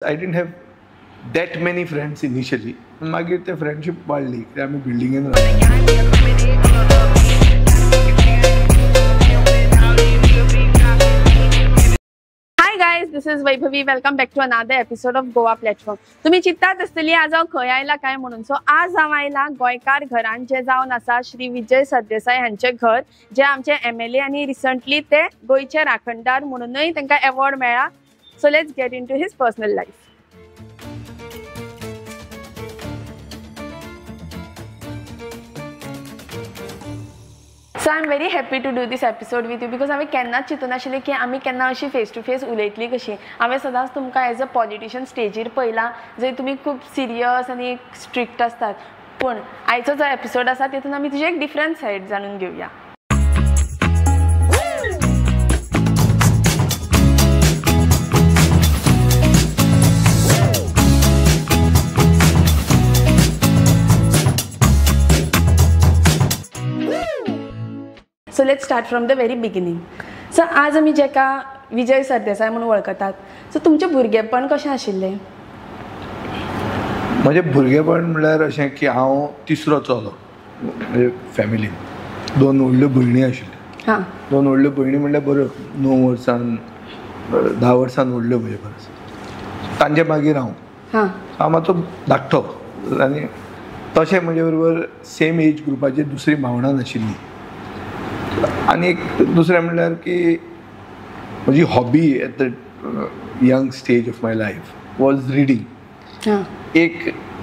I didn't have that many friends initially. मागीर ते friendship वाडली कित्याक आमी बिल्डिंगेन रावताले. Hi guys, this is Vaibhavi. Welcome back to another episode of Goa platform. तुम्ही चिंतात आसतली आज हांव खंय आयला काय म्हणून. सो आज हांव आयला गोंयकार घरान जे जावन आसा श्री विजय सरदेसाय हांचे घर, जे आमचे MLA आनी रिसंटली ते गोंयचे राखणदार म्हणूनय तांकां एवॉर्ड मेळ्ळा. So let's get into his personal life. So I am very happy to do this episode with you because हांवें केन्नाच चिंतून आशिल्लें की आमी केन्ना अशी फेस टू फेस उलयतली कशी. हांवें सदांच तुमकां एज अ पॉलिटिशियन स्टेजीर पळयलां, जंय तुमी खूब सिरियस आनी स्ट्रिक्ट आसतात, पूण आयचो जो एपिसोड आसा तितून आमी तुजी एक डिफरंट सायड जाणून घेवया. So let's start from the very beginning. So आज आमी जेका विजय सरदेसाय म्हणून वळखतात, सो तुमचें भुरगेपण कशें आशिल्लें? म्हजें भुरगेपण म्हणल्यार अशें की हांव तिसरो चलो म्हणजे फॅमिलीन. दोन व्हडल्यो भयणी आशिल्ल्यो. हां, दोन व्हडल्यो भयणी म्हणल्यार बऱ्यो 9 वर्सान 10 वर्सान व्हडल्यो म्हजे परस. तांचे मागीर हांव. हां, हांव मातसो धाकटो आनी तशें म्हजे बरोबर सेम एज ग्रुपाची दुसरी भावणां नाशिल्ली. आनी एक दुसरें म्हणल्यार की म्हजी hobby at the young stage of my life was reading. एक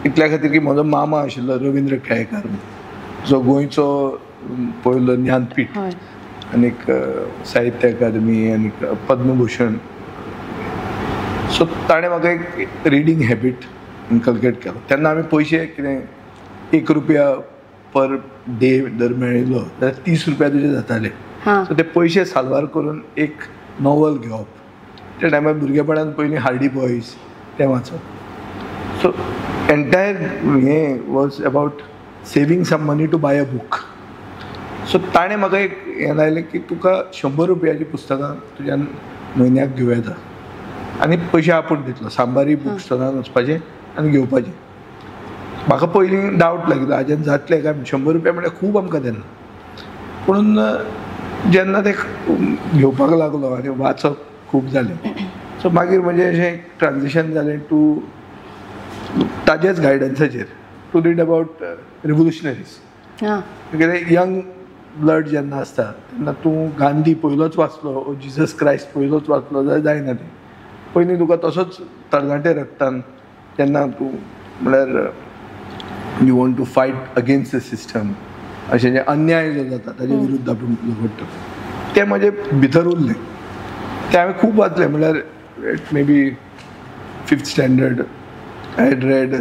इतल्या खातीर की म्हजो मामा आशिल्लो रविंद्र केळेकार, जो गोंयचो पयलो ज्ञानपीठ आनीक साहित्य अकादमी आनीक पद्मभूषण. सो ताणें म्हाका एक रिडींग हॅबीट इनकल्केट केलो. तेन्ना आमी पयशे कितें 1 रुपया पर डे जर मेळिल्लो जाल्यार 30 रुपया तुजे जाताले. सो ते पयशे साल्वार करून एक नॉवल घेवप. त्या टायमार भुरगेपणान पयलीं हार्डी बॉयज तें वाचप. सो एन्टायर हें was about saving some money to buy a book. So ताणें म्हाका एक हें लायलें की तुका 100 रुपयाचीं पुस्तकां तुज्यान म्हयन्याक घेवं येता आनी पयशे आपूण दितलो. सांबारी बूक स्टॉलान वचपाचें आनी घेवपाचें. म्हाका पयलीं डावट लागिल्लो हाज्यान जातलें काय, 100 रुपया म्हणल्यार खूब आमकां तेन्ना. पूण जेन्ना ते घेवपाक लागलो आनी वाचप खूब जालें, सो मागीर म्हजें अशें ट्रान्जिशन जालें टू ताजेच गायडन्साचेर टू रीड अबावट रिवोल्युशनरीज. कित्याक यंग ब्लड जेन्ना आसता तेन्ना तूं गांधी पयलोच वाचलो, जिजस क्रायस्ट पयलोच वाचलो जाल्यार जायना तें. पयलीं तुका तसोच तरणाटे रक्तान तेन्ना तूं म्हणल्यार you want to fight against the system, अशें जे अन्याय जो जाता ताजे विरुद्ध आपूण झगडटा, तें म्हजें भितर उरलें. तें हांवें खूब वाचलें. म्हणल्यार it maybe 5th standard I had read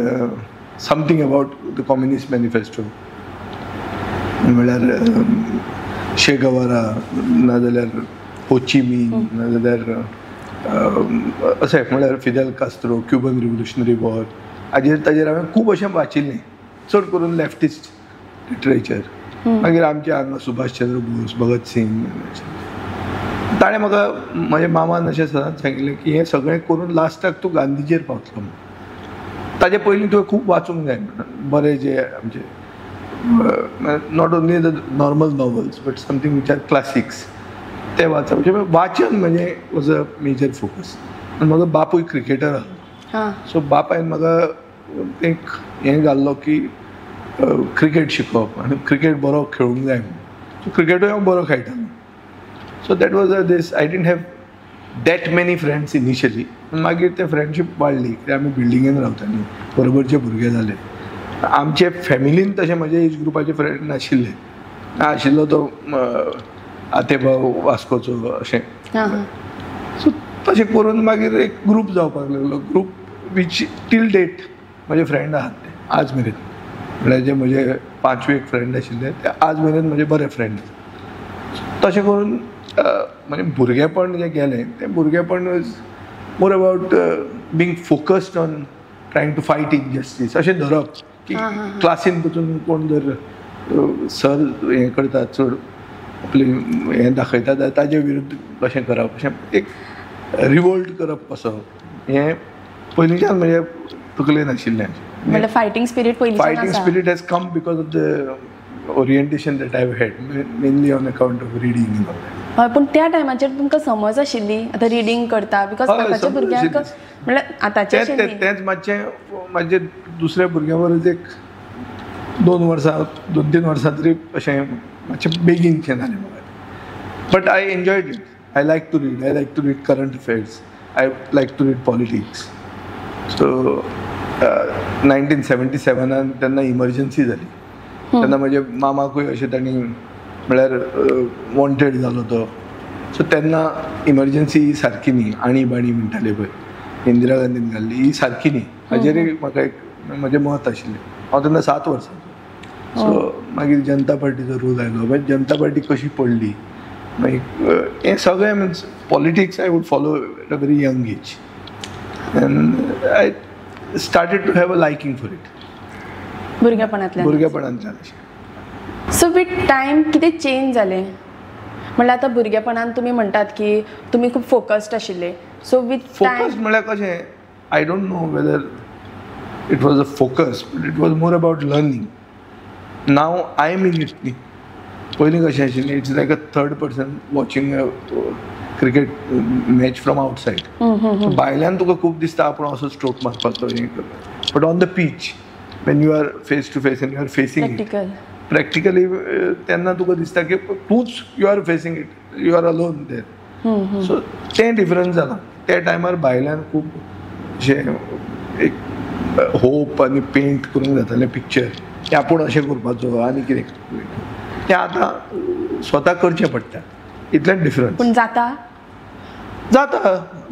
something about the Communist Manifesto, म्हणल्यार शे गवारा, नाजाल्यार हो ची मिन, नाजाल्यार अशें म्हणल्यार Fidel Castro, Cuban revolutionary war. हाजेर ताजेर हांवें खूब अशें वाचिल्लें, चड करून लेफ्टिस्ट लिटरेचर. मागीर आमचे हांगा सुभाष चंद्र बोस, भगत सिंग. ताणें म्हाका म्हज्या मामान अशें सदांच सांगिल्लें की हें सगळें करून लास्टाक तूं गांधीचेर पावतलो म्हणून. ताजे पयलीं तुवें खूब वाचूंक जाय म्हणून बरें जे आमचे not only the normal novels but something which are classics ते वाचप. म्हणजे वाचन म्हणजे वॉज अ मेजर फोकस. आनी म्हजो बापूय क्रिकेटर आसलो, सो बापायन म्हाका एक हें घाल्लो की क्रिकेट शिकोवप आनी क्रिकेट बरो खेळूंक जाय म्हणून. सो क्रिकेटूय हांव बरो खेळटालो. So that was a this. I didn't have that many friends initially. मागीर ते फ्रेंडशीप वाडली कित्याक आमी बिल्डिंगेन रावतालीं, बरोबरचे भुरगे जाले. आमचे फॅमिलीन तशें म्हजे एज ग्रुपाचे फ्रेंड नाशिल्ले. आशिल्लो तो आते भाव वास्कोचो अशें. सो तशें करून मागीर एक ग्रूप जावपाक लागलो, ग्रूप which till date म्हजे फ्रेंड आहात ते आज मेरेन. म्हणल्यार जे म्हजे 5वेक फ्रेंड आशिल्ले ते आज मेरेन म्हजे बरे फ्रेंड. तशें करून म्हणजे भुरगेपण जें गेलें तें भुरगेपण was more about being focused on trying to fight injustice. अशें धरप की क्लासीन वचून कोण जर सर हें करता, चड आपलें हें दाखयता जाल्यार ताजे विरुद्ध कशें करप, अशें एक रिवोल्ट करप कसो हें पयलींच्यान म्हणजे तकलेन आशिल्लें. म्हणल्यार फायटींग स्पिरीट पयलींच्यान fighting spirit has come because of the orientation that I have had, mainly on account of reading and all that. हय, पूण त्या टायमाचेर तुमकां समज आशिल्ली आतां रिडींग करता because आतांच्या भुरग्यांक म्हणल्यार आतांचे तेंच मातशें म्हाजे दुसऱ्या भुरग्यां बरोबर एक 2 वर्सां 2-3 वर्सां तरी अशें मातशें बेगीनशें जालें म्हाका. But I enjoyed it. I like to read. I like to read current affairs. I like to read politics. So 1977 तेन्ना इमर्जन्सी जाली तेन्ना म्हजे मामाकूय अशें तांणी म्हळ्यार वॉन्टेड जालो तो. सो तेन्ना इमर्जन्सी ही सारकी न्ही, आणी बाणी म्हणटाले पळय इंदिरा गांधीन घाल्ली, ही सारकी न्ही हाजेरूय म्हाका एक म्हजें मत आशिल्लें. हांव तेन्ना 7 वर्सांचो. सो मागीर जनता पार्टीचो रूल आयलो, मागीर जनता पार्टी कशी पडली, मागीर हें सगळें means politics I would follow at a very young age and I started to have a liking for it. भुरगेपणांतल्यान भुरगेपणांतल्यान. सो विथ टायम कितें चेंज जालें? म्हणल्यार आतां भुरगेपणान तुमी म्हणटात की तुमी खूब फोकस्ड आशिल्ले, सो विथ फोकस म्हणल्यार कशें, I don't know whether it was a focus, but it was more about learning. Now I am in it न्ही. पयलीं कशें आशिल्लें, it's like a third person watching a cricket match from outside. भायल्यान तुका खूब दिसता आपूण असो स्ट्रोक मारपाचो हें करपाचो, but on the pitch when you are face to face and you are facing it practically, तेन्ना तुका दिसता की तूंच you are facing it, you are alone there. So तें डिफरन्स जालां. त्या टायमार भायल्यान खूब अशें एक होप आनी पेंट करूंक जातालें पिक्चर की आपूण अशें करपाचो आनी कितें, तें आतां स्वता करचें पडटा, इतलेंच डिफरन्स. पूण जाता जाता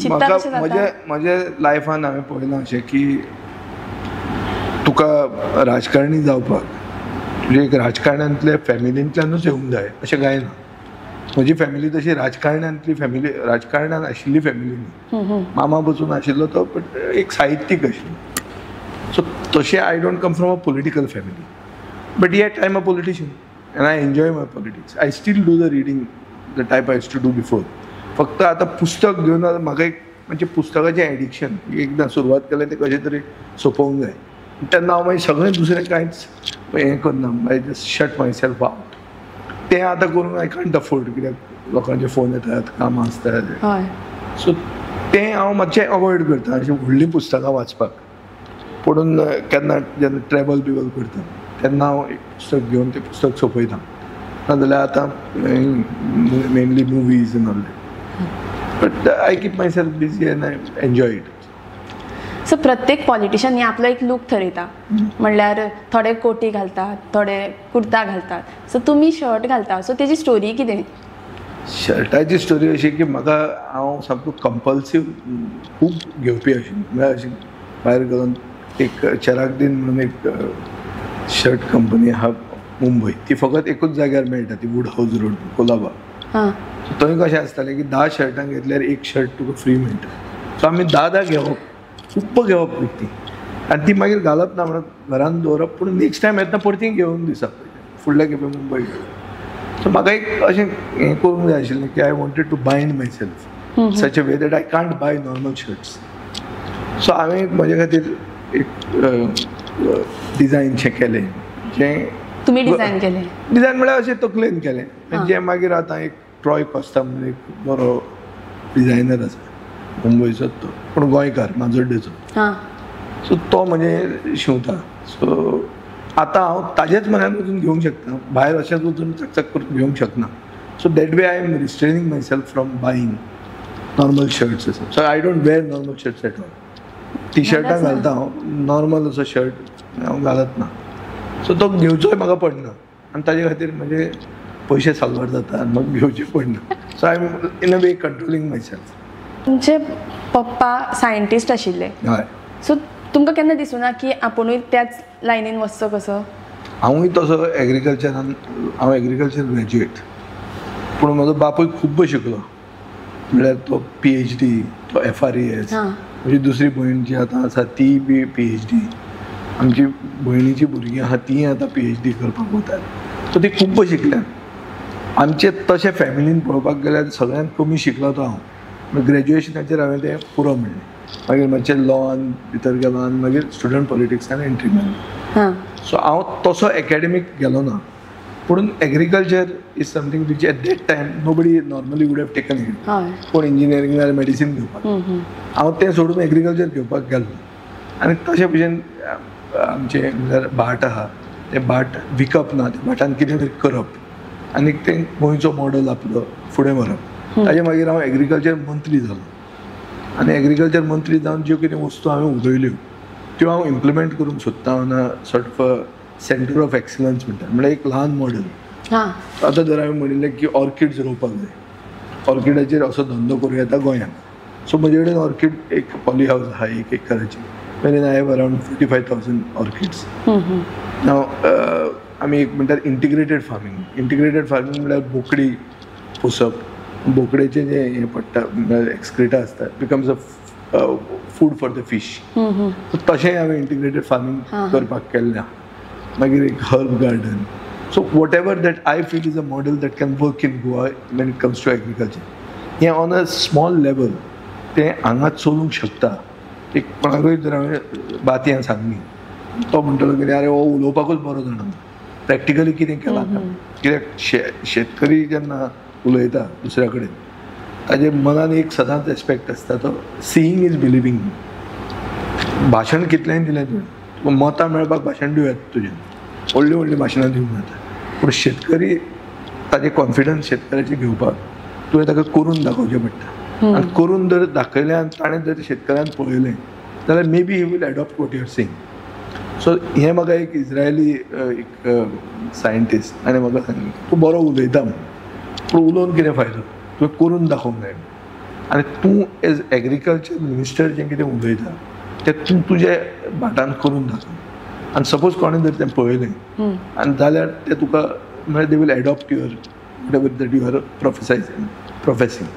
म्हाका म्हजे म्हजे लायफान हांवें पळयलां अशें की तुका राजकारणी जावपाक तुजे एक राजकारण्यांतले फॅमिलींतल्यानूच येवंक जाय अशें कांय ना. म्हजी फॅमिली तशी राजकारण्यांतली फॅमिली, राजकारणान आशिल्ली फॅमिली न्ही. मामा पसून आशिल्लो तो बट एक साहित्यीक आशिल्लो. सो तशें I don't come from a political family, but yet I am a politician and I enjoy my politics. I still do the reading the type I used to do before. फक्त आतां पुस्तक घेवन म्हाका एक म्हणजे पुस्तकाचें addiction, एकदां सुरवात केलें तें कशें तरी सोंपोवंक जाय. तेन्ना हांव मागीर सगळें दुसरें कांयच हें करना, I just shut myself out. तें आतां करूंक I can't afford, कित्याक लोकांचे फोन येतात, कामां आसतात. सो तें हांव मातशें अवॉयड करता अशीं व्हडलीं पुस्तकां वाचपाक. पुणून केन्ना जेन्ना ट्रॅवल बिवल करता तेन्ना हांव एक पुस्तक घेवन तें पुस्तक सोंपयता, नाजाल्यार आतां mainly movies and all that. But I keep myself busy and I enjoy it. So प्रत्येक पॉलिटिशियन आपलो एक लूक थरयता, म्हणल्यार थोडे कोटी घालतात, थोडे कुर्ता घालतात, सो तुमी शर्ट घालता, सो तेजी स्टोरी कितें? शर्टाची स्टोरी अशी की म्हाका हांव सामको कंपल्सीव खूब घेवपी आशिल्लो. म्हळ्यार अशें भायर घालून एक चरागदीन म्हणून एक शर्ट कंपनी आहा मुंबय, ती फकत एकूच जाग्यार मेळटा, ती वूड हावज रोड कोलाबा. थंय कशें आसतालें की 10 शर्टां घेतल्यार एक शर्ट तुका फ्री मेळटा. सो आमी 10-10 घेवप, खूब्ब घेवप ती, आनी ती मागीर घालप ना म्हणून घरान दवरप, पूण नेक्स्ट टायम येतना परती घेवन दिसप फुडल्या खेपे मुंबय गेलो. सो म्हाका एक अशें हें करूंक जाय आशिल्लें की I wanted to bind myself such a way that I can't buy normal shirts. So हांवें म्हजे खातीर एक डिजायनशें केलें, जें तुमी डिजायन केलें. डिजायन म्हळ्यार अशें तकलेन केलें, जें मागीर आतां एक ट्रॉय कोस्ता म्हणून एक बरो डिजायनर आसा मुंबयचो, तो पूण गोंयकार माजोड्डेचो. सो तो म्हणजे शिंवता. सो आतां हांव ताजेच म्हऱ्यान वचून घेवंक शकता, भायर अशेंच वचून चकचक करून घेवंक शकना. So that way I am restraining myself from buying normal shirts. So I don't wear normal shirts at all. T शर्टां घालता हांव, नॉर्मल असो शर्ट हांव घालत ना. सो तो घेवचोय म्हाका पडना आनी ताजे खातीर म्हजे पयशे साल्वार जाता आनी म्हाका घेवचे पडना. So I am in a way controlling myself. तुमचे पप्पा सायंटिस्ट आशिल्ले, हय, सो तुमकां केन्ना दिसुना की आपुणूय त्याच लायनीन वचचो कसो? हांवूय तसो एग्रीकल्चरान, हांव एग्रीकल्चर ग्रॅज्युएट, पूण म्हजो बापूय खूब्ब शिकलो, म्हळ्यार तो PhD, तो FRAS, म्हजी दुसरी भयण जी आतां आसा ती बी PhD, आमची भयणीची भुरगीं आहा तीं आतां PhD करपाक वतात. सो ती खूब्ब शिकल्यात. आमचे तशें फॅमिलीन पळोवपाक गेल्यार सगळ्यांत कमी शिकलो तो हांव. ग्रॅज्युएशनाचेर हांवें तें पुरो म्हणलें. मागीर मातशें लॉन भितर गेलो आनी मागीर स्टुडंट पॉलिटिक्सान एंट्री मेळ्ळी. सो हांव तसो एकाडेमीक गेलो ना, पूण agriculture is something which at that time nobody normally would have taken it. कोण इंजिनियरींग जाल्यार मेडिसीन घेवपाक, हांव तें सोडून एग्रीकल्चर घेवपाक गेल्लो. आनी तशे भशेन आमचें म्हणल्यार भाट आहा, तें भाट विकप ना, त्या भाटान कितें तरी करप आनी तें गोंयचो मॉडल आपलो फुडें व्हरप. ताजे मागीर हांव एग्रीकल्चर मंत्री जालो आनी एग्रीकल्चर मंत्री जावन ज्यो कितें वस्तू हांवें उलयल्यो त्यो हांव इम्प्लिमेंट करूंक सोदतां on a sort of centre of excellence म्हणटा, म्हणल्यार एक ल्हान मॉडल. आतां जर हांवें म्हणिल्लें की ऑर्किड्स रोवपाक जाय, ऑर्किडाचेर असो धंदो करूं येता गोंयांत. सो म्हजे कडेन ऑर्किड एक पॉली हावज आहा 1 एकराची, wherein I have around 45,000 orchids. Now आमी एक म्हणटात इंटिग्रेटेड फार्मींग. इंटिग्रेटेड फार्मींग म्हणल्यार बोकडी पोसप, बोकडेचें जें हें पडटा म्हणल्यार एक्सक्रिटा आसता, becomes a food for the fish. तशें हांवें इंटिग्रेटेड फार्मींग करपाक केल्लें आहा. मागीर एक herb garden. So whatever that I feel is a model that can work in Goa when it comes to agriculture, हें ऑन अ स्मॉल लेवल तें हांगा चलूंक शकता. एक कोणाकूय जर हांवें बातयां सांगली, तो म्हणटलो कितें, आरे हो उलोवपाकूच बरो जाणा, प्रॅक्टिकली कितें केलां काय. कित्याक शेतकरी जेन्ना उलयता दुसऱ्या कडेन ताजे मनान एक सदांच एस्पेक्ट आसता, तो सिईंग is believing. भाशण कितलेंय दिलें तुवें, मतां मेळपाक भाशण दिवं येता तुजें, व्हडलीं व्हडलीं भाशणां दिवंक मेळटा, पूण शेतकरी ताजें कॉन्फिडन्स शेतकऱ्याचें घेवपाक तुवें ताका करून दाखोवचें पडटा. आनी करून जर दाखयलें आनी ताणें जर शेतकऱ्यान पळयलें जाल्यार maybe he will adopt what you are saying. So हें म्हाका एक इज्रायली एक सायंटिस्ट ताणें म्हाका सांगलें, तूं बरो उलयता म्हूण, पूण उलोवन कितें फायदो, तुवें करून दाखोवंक जाय. आनी तूं एज एग्रीकल्चर मिनिस्टर जें कितें उलयता तें तूं तुजे भाटान करून दाखय. आनी सपोज कोणें जर तें पळयलें आनी जाल्यार तें तुका म्हळ्यार they will adopt your whatever that you are prophesizing professing.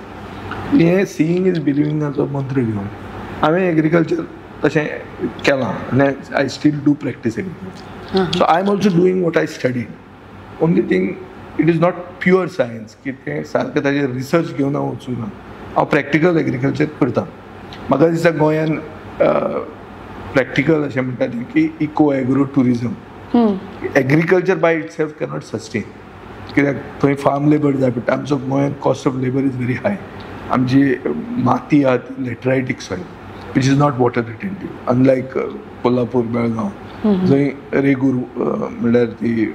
हें सिईंग is बिलिविंगाचो मंत्र घेवन हांवें एग्रीकल्चर तशें केलां आनी I still do practice agriculture. So I am also doing what I studied. Only thing it is not pure science की तें सारकें ताजेर रिसर्च घेवन हांव वचूंक ना, हांव प्रॅक्टिकल एग्रीकल्चर करता. म्हाका दिसता गोंयान प्रॅक्टिकल अशें म्हणटा तें की eco agro tourism. Agriculture by itself cannot sustain, कित्याक थंय फार्म लेबर जाय पडटा. आमचो गोंयांत cost of labour is very high. आमची माती आहा ती lateritic soil which is not water retentive, unlike Kolhapur Belgaum जंय रेगूर म्हणल्यार ती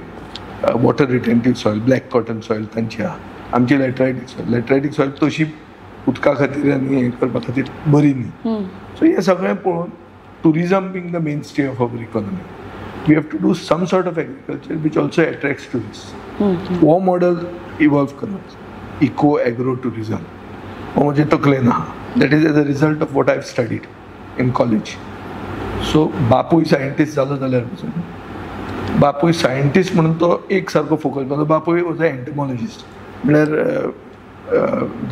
water retentive soil, black cotton soil तांची आहा. आमची लॅटरायटीक सॉयल, लॅटरायटीक सॉयल तशी उदका खातीर आनी हें करपा खातीर बरी न्ही. सो हें सगळें पळोवन tourism being the mainstay of our economy, we have to do some sort of agriculture which also attracts tourist. हो मॉडल इवॉल्व करप, इको एग्रो टुरिजम, हो म्हजे तकलेन आहा. That is as a result of what I have studied in college. So बापूय scientist जालो जाल्यार पसून बापूय सायंटिस्ट म्हणून तो एक सारको फोकस. म्हजो बापूय वॉज अ एंटमॉलॉजिस्ट, म्हणल्यार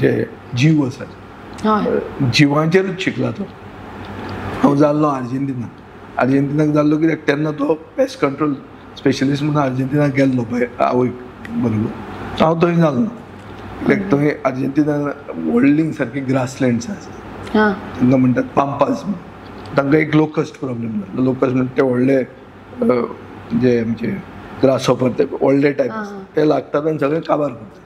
जे जीव आसात जिवांचेरूच शिकला तो. हांव जाल्लो आर्जेंटिनाक, आर्जेंटिनाक जाल्लो कित्याक तेन्ना तो पेस्ट कंट्रोल स्पेशलिस्ट म्हणून आर्जेंटिनाक गेल्लो पळय आवयक बरोबर. हांव थंय जाल्लो कित्याक थंय आर्जेंटिनान व्हडली सारकी ग्रासलँड्स आसा, तांकां म्हणटात पांपास म्हणून. तांकां एक लोकस्ट प्रॉब्लेम जालो. लोकस्ट म्हणटा ते व्हडले जे आमचे ग्रास हॉपर ते व्हडले टायप आसता, ते लागतात आनी सगळें काबार करतात.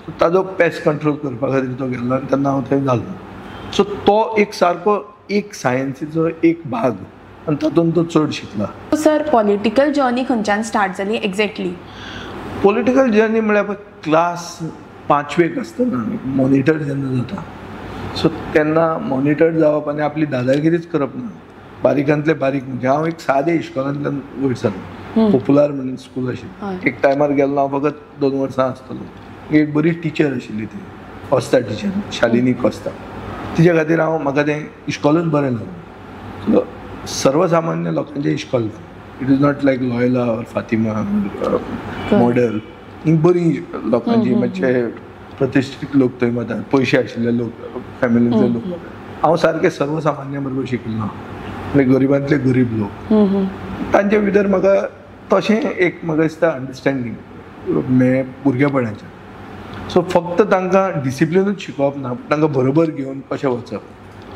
सो ताजो पेस्ट कंट्रोल करपा खातीर तो गेल्लो आनी तेन्ना हांव थंय जाल्लो. सो तो एक सारको एक सायन्सीचो एक भाग आनी तातूंत तो चड शिकला. सर, पॉलिटिकल जर्नी खंयच्यान स्टार्ट जाली एक्झॅक्टली? पॉलिटिकल जर्नी म्हळ्यार क्लास 5वेक आसतना मॉनिटर जेन्ना जाता, सो तेन्ना मॉनिटर जावप आनी आपली दादागिरीच करप ना, बारीकांतले बारीक. म्हणजे हांव एक सादे इश्कोलांतल्यान वयर सरलो, पोपुलार म्हणून स्कूल आशिल्लें. एक टायमार गेल्लो हांव, फकत 2 वर्सां आसतलो. एक बरी टिचर आशिल्ली ती, कोस्ता टिचर, शालिनी कोस्ता. तिच्या खातीर हांव म्हाका तें इश्कोलूच बरें लागलें. सो सर्वसामान्य लोकांचें इश्कोल, it is not like Loyola or Fatima model. बरी लोकांची मातशे प्रतिश्ठीत लोक थंय वतात, पयशे आशिल्ले लोक, फॅमिलींतले लोक. हांव सारकें सर्वसामान्य बरोबर शिकिल्लो, म्हणजे गरिबांतले गरीब लोक. तांचे भितर म्हाका तशें एक म्हाका दिसता अंडरस्टँडींग मेळ्ळें भुरगेपणाचें. सो फक्त तांकां डिसिप्लिनूच शिकोवप ना, तांकां बरोबर घेवन कशें वचप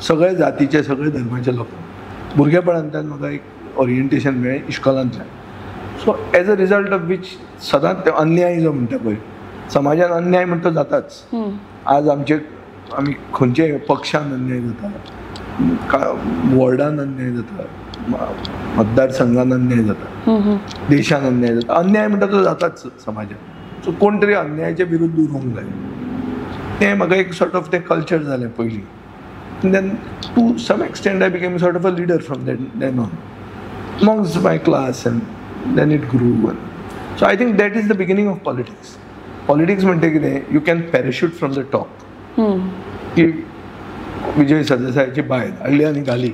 सगळे जातीचे सगळे धर्माचे लोक. भुरगेपणांतल्यान म्हाका एक ओरिएंटेशन मेळ्ळें इश्कोलांतल्यान. So as a result of which सदांच ते अन्याय जो म्हणटा पळय समाजान, अन्याय म्हणटा तो जाताच. आज आमचे आमी खंयचे पक्षान अन्याय जाता, वॉर्डान अन्याय जाता, मतदारसंघान अन्याय जाता, देशान अन्याय जाता. अन्याय म्हणटा तो जाताच समाजान. सो कोण तरी अन्यायाच्या विरुद्ध उलोवंक जाय. तें म्हाका एक सॉर्ट ऑफ तें कल्चर जालें पयलीं. Then to some extent I became sort of a leader from then on amongst my class, and then it grew. So I think that is the beginning of politics. Politics म्हणटे कितें, you can parachute from the top. की विजय सरदेसायाची बायल हाडली आनी घाली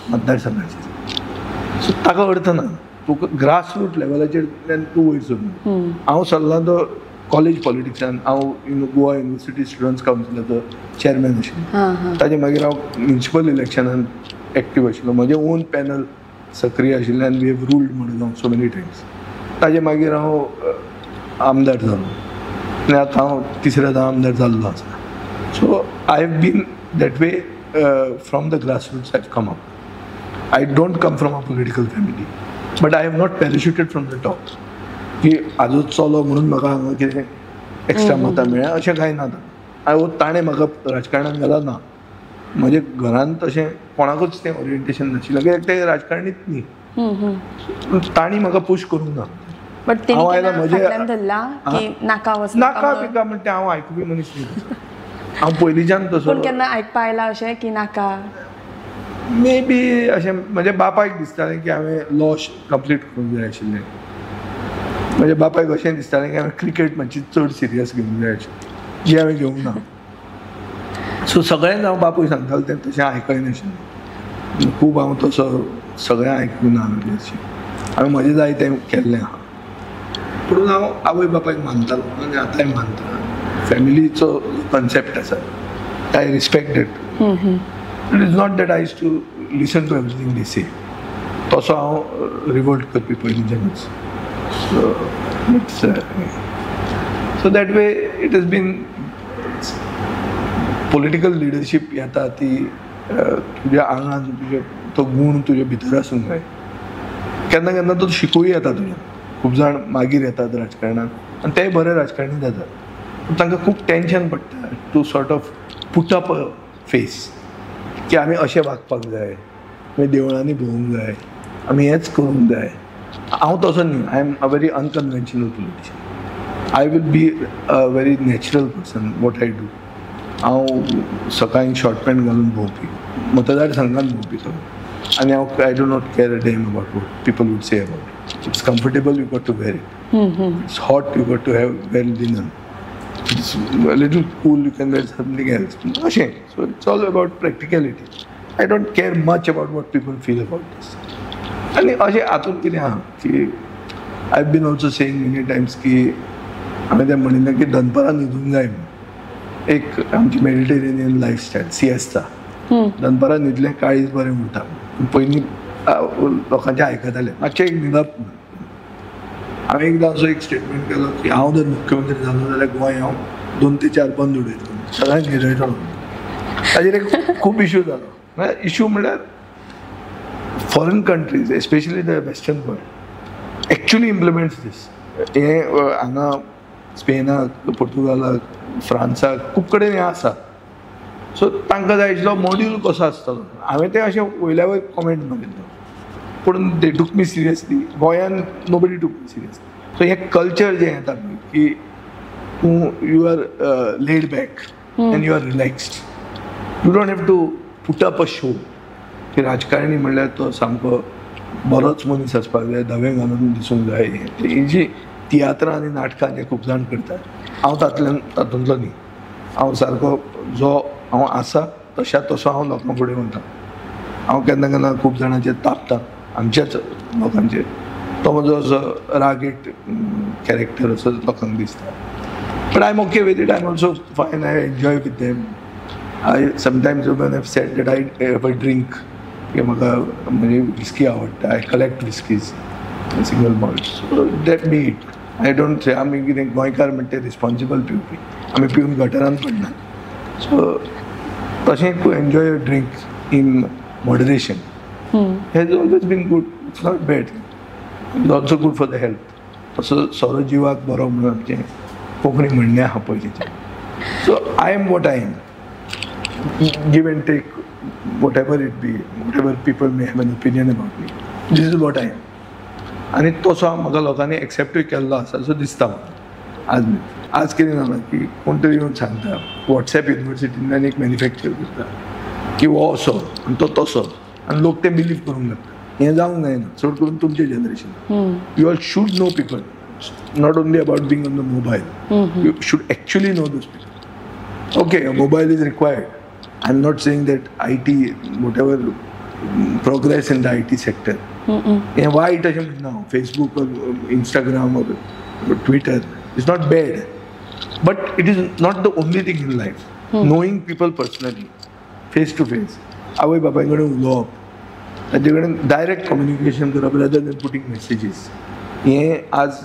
मतदारसंघाची. So ताका अर्थ ना, तुका ग्रास रूट लेवलाचेर तूं वयर सरून. हांव सरलां तो कॉलेज पॉलिटिक्सान. हांव गोवा युनिवर्सिटी स्टुडंट्स कावन्सिलाचो चेअरमॅन आशिल्लो. ताजे मागीर हांव म्युनिसिपल इलेक्शनान एक्टीव आशिल्लो. म्हजें ओन पॅनल सक्रीय आशिल्लें आनी we have ruled Madgaon so many times. ताजे मागीर हांव आमदार जालो आनी आतां हांव तिसऱ्या आमदार जाल्लो आसा. So I have been that way from the grass roots I have come up. I don't come from a political family, but I have not parachuted from the top की आजूच चलो म्हणून म्हाका हांगा कितें एक्स्ट्रा मतां मेळ्ळ्या अशें कांय ना. हांव ताणें म्हाका राजकारणान घाला ना. म्हज्या घरांत तशें कोणाकूच तें ओरिएंटेशन नाशिल्लें कित्याक ते राजकारणीच न्ही. तांणी म्हाका पूश करूंक ना. हांव आयला म्हजें नाका बिका म्हणटा हांव आयकुपी मनीस न्ही. हांव पयलींच्यान तसो. केन्ना आयकपा आयला अशें की नाका? मे बी अशें म्हज्या बापायक दिसतालें की हांवें लॉ कंप्लीट करूंक जाय आशिल्लें. म्हज्या बापायक अशें दिसतालें की हांवें क्रिकेट मातशी चड सिरियस घेवंक जाय आशिल्ली, जी हांवें घेवंक ना. सो सगळ्यांक हांव बापूय सांगतालो तें तशें आयकनाशिल्लें. खूब हांव तसो सगळें आयकूंक ना हांवें. अशें हांवें म्हजें जाय तें केल्लें आहा. पूण हांव आवय बापायक मानतालो आनी आतांय मानता. फॅमिलीचो कॉन्सेप्ट आसा, I respect it. It is not that I used to listen to everything they say. तसो हांव रिवोल्ट करपी पयलींच्यानूच. So it's so that way it has been. Political leadership येता ती तुज्या आंगान, तुजे तो गूण तुजे भितर आसूंक जाय. केन्ना केन्ना तो शिकूय येता तुज्यान. खूब जाण मागीर येतात राजकारणान आनी ते बरे राजकारणी जातात, पूण तांकां खूब टेंशन पडटा to sort of put up a face की आमी अशें वागपाक जाय, आमी देवळांनी भोंवूंक जाय, आमी हेंच करूंक जाय. हांव तसो न्ही. I am a very unconventional politician. I will be a very natural person what I do. हांव सकाळीं शॉर्ट पॅन्ट घालून भोंवपी, मतदारसंघान भोंवपी सगळें. आनी हांव I do not care a damn about what people would say about it. It's comfortable, you got to wear it. It's hot, you got to have wear linen. It's a little cool, you can wear something else. अशें. So it's all about practicality. I don't care much about what people feel about this. आनी अशें हातूंत कितें आहा की I have been also saying many times की हांवें तें म्हणिल्लें की दनपारां न्हिदूंक जाय म्हणून. एक आमची मेडिटेरेनियन लायफस्टायल सिएस्ता, दनपारां न्हिदलें काळीज बरें उरता. पयलीं लोकांचें आयकतालें मातशें एक न्हिदप. हांवें एकदां असो एक स्टेटमेंट केलो की हांव जर मुख्यमंत्री जालो जाल्यार गोंय हांव 2 ते 4 बंद उडयतलो, सगळ्यांक न्हिदयतलो. ताजेर एक खूब इशू जालो. म्हळ्यार इशू म्हळ्यार foreign countries, especially the western world, actually implements this. हें हांगा स्पेनाक, पोर्तुगालाक, फ्रांसाक खूब कडेन हें आसा. सो तांकां जाय आशिल्लो मॉड्यूल कसो आसतलो. हांवें तें अशें वयल्या वयर कॉमेंट मारिल्लो, पूण they took me seriously. गोंयान nobody took me seriously. So हें कल्चर जें येता पळय की तूं you are laid back and you are relaxed, you don't have to put up a show. की राजकारणी म्हणल्यार तो सामको बरोच मनीस आसपाक जाय, धवें घालून दिसूंक जाय. ही जी तियात्रां आनी नाटकां जे खूब जाण करतात, हांव तातूंतल्यान तातूंतलो न्ही. हांव सारको जो हांव आसा तशा तसो हांव लोकां फुडें वता. हांव केन्ना केन्ना खूब जाणांचेर तापता, आमच्याच लोकांचेर. तो म्हजो असो रागीट कॅरेक्टर असो लोकांक दिसता. But I am okay with it. I am also fine. I enjoy with them. I sometimes even have said that I have a drink की म्हाका म्हणजे विस्की आवडटा. I collect whiskies, single malt. So that be it. I don't से आमी कितें गोंयकार म्हणटा ते responsible पिवपी, आमी पिवन गटरान पडना. सो तशें to enjoy your drink in moderation has always been good. It's not bad, it's also good for the health. तसो सोरो जिवाक बरो म्हणून आमचें कोंकणी म्हणणें आहा पयलींचें. So I am what I am, give and take, whatever it be, whatever people may have an opinion about me, this is what I am. आनी तसो म्हाका लोकांनी एक्सेप्टूय केल्लो आसा असो दिसता म्हाका. आज आज कितें जालां की कोण तरी येवन सांगता वॉट्सएप युनिवर्सिटींतल्यान एक मॅन्युफॅक्चर करता की हो असो आनी तो तसो, आनी लोक ते बिलीव करूंक लागता. हें जावंक जायना, चड करून तुमचे generation. You all should know people, not only about being on the mobile, you should actually know those people. Okay, mobile is required. I am not saying that IT, whatever progress in the IT sector, हें वायट अशें म्हणना हांव. Facebook or Instagram or Twitter is not bad, but it is not the only thing in life. Knowing people personally, face to face, आवय बापाय कडेन उलोवप, ताजे कडेन डायरेक्ट कम्युनिकेशन करप रादर देन पुटींग मॅसेजीस, हें आज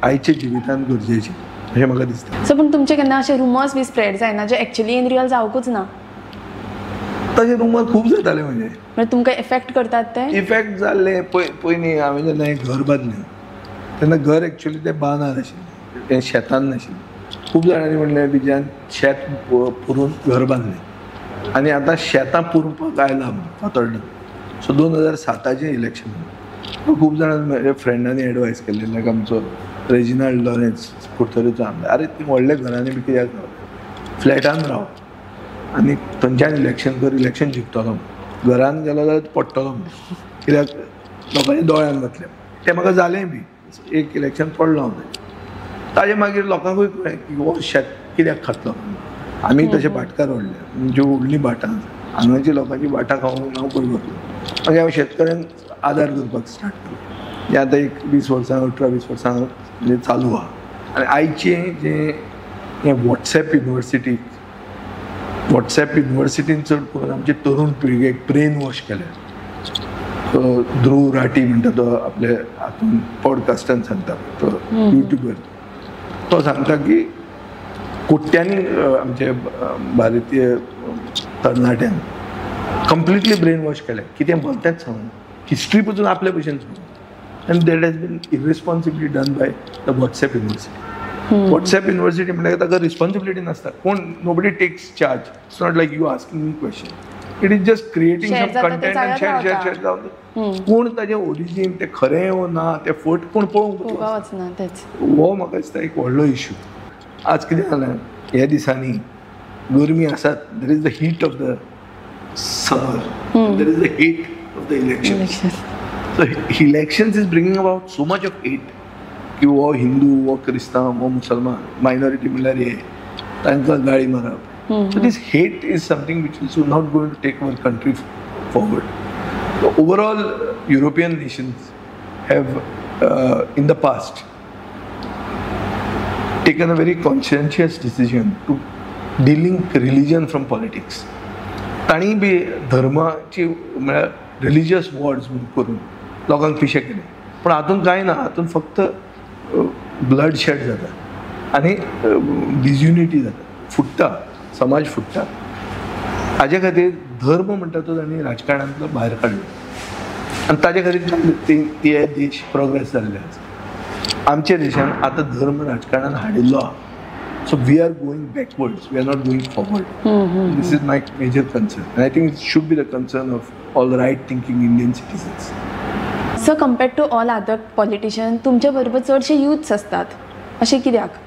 आयच्या जिवितांत गरजेचें अशें म्हाका दिसता. सो पूण तुमचे केन्ना अशे रुमर्स बी स्प्रेड जायना जे एक्चुअली इन रियल जावंकूच ना? तशे रुमर खूब जाताले. म्हणजे म्हणजे तुमकां इफेक्ट करतात ते? इफेक्ट जाल्ले. पयलीं हांवें जेन्ना हें घर बांदलें तेन्ना घर एक्चुअली तें बांदार आशिल्लें, तें शेतान नाशिल्लें. खूब जाणांनी म्हणलें विजयान शेत पुरून घर बांदलें आनी आतां शेतां पुरपाक आयलां म्हणून फातोड्डा. सो 2007 इलेक्शन खूब जाणांनी म्हज्या फ्रेंडांनी एडवायस केल्लें, लायक आमचो रेजिनाल्ड लॉरेन्स कुडतरेचो आमदार, अरे ती व्हडल्या घरांनी बी कित्याक रावता, फ्लॅटान राव आनी थंयच्यान इलेक्शन कर, इलेक्शन जिखतलो, घरान गेलो जाल्यार पडटलो म्हणून, कित्याक लोकांच्या दोळ्यान वतलें. तें म्हाका जालें बी, एक इलेक्शन पडलो हांव. ताजे मागीर लोकांकूय कळ्ळें की हो शेत कित्याक खातलो. आमी तशे भाटकार व्हडले, म्हणजे व्हडलीं भाटां हांगाची लोकांची भाटां खावूंक हांव पयर वतलो. मागीर हांव शेतकऱ्यांक आदार करपाक स्टार्ट केलो. जें आतां एक 20 वर्सां 18-20 वर्सां म्हणजे चालू आहा. आनी आयचें जें हें वॉट्सएप युनिवर्सिटी, वॉट्सएप युनिवर्सिटीन चड करून आमचे तरुण पिळगेक ब्रेन वॉश केलें. तो ध्रुव राठी म्हणटा तो आपले हातून पॉडकास्टान सांगता, तो युट्यूबर, तो सांगता की कोट्यांनी आमचे भारतीय तरणाट्यांक कंप्लिटली ब्रेन वॉश केलें. कितें बोल तेंच सांगून, हिस्ट्री पसून आपले भशेन सांगून. And that has been irresponsibly done by the WhatsApp university. WhatsApp university म्हणल्यार ताका रिस्पॉन्सिबिलिटी नासता, कोण, nobody takes charge. It's not like you asking me question, it is just creating some content and share share share जावन कोण ताजें origin तें खरें वो ना तें फट कोण पळोवंक वचना. तेच हो म्हाका दिसता एक व्हडलो इश्यू. आज कितें जालें ह्या दिसांनी गरमी आसात, there is the heat of the summer, there is the heat of the election. So elections is bringing about so much of hate की हो हिंदू, हो क्रिस्तांव, हो मुसलमान, मायनॉरिटी म्हणल्यार हे तांकां गाळी मारप. So this hate is something which is not going to take our country forward. Overall European nations have in the past taken a very conscientious decision to delink religion from politics. तांणी बी धर्माची म्हळ्यार religious Wars म्हूण करून लोकांक पिशे केले. पूण हातूंत कांय ना, हातूंत फक्त ब्लड शेड जाता आनी डिसयुनिटी जाता, फुट्टा समाज फुट्टा. हाजे खातीर धर्म म्हणटा तो तांणी राजकारणांतलो भायर काडलो आनी ताजे खातीर ते देश प्रोग्रेस जाल्ले आसा. आमच्या देशान आतां धर्म राजकारणान हाडिल्लो आहा. So we are going backwards, we are not going forward. This is my major concern and I think it should be the concern of all right thinking Indian citizens. So compared to all other politician तुमचे बरोबर चडशे youths आसतात, अशें कित्याक?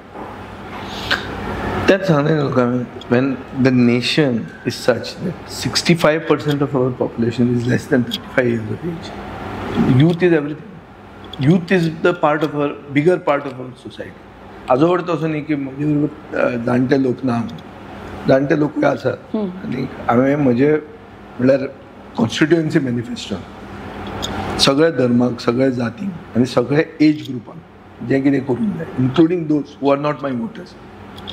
तेंच सांगलें लोकांक, when the nation is such that 65% of our population is less than 35 years of age, youth is everything. Youth is the part of our, bigger part of our society. हाजो अर्थ असो न्ही की म्हजे बरोबर जाणटे लोक ना, जाणटे लोकूय आसात. आनी हांवें म्हजे म्हणल्यार कॉन्स्टिट्युएन्सी मॅनिफेस्टो सगळ्या धर्माक, सगळ्या जातींक आनी सगळ्या एज ग्रुपांक जें कितें करूंक जाय, including those who are not my voters.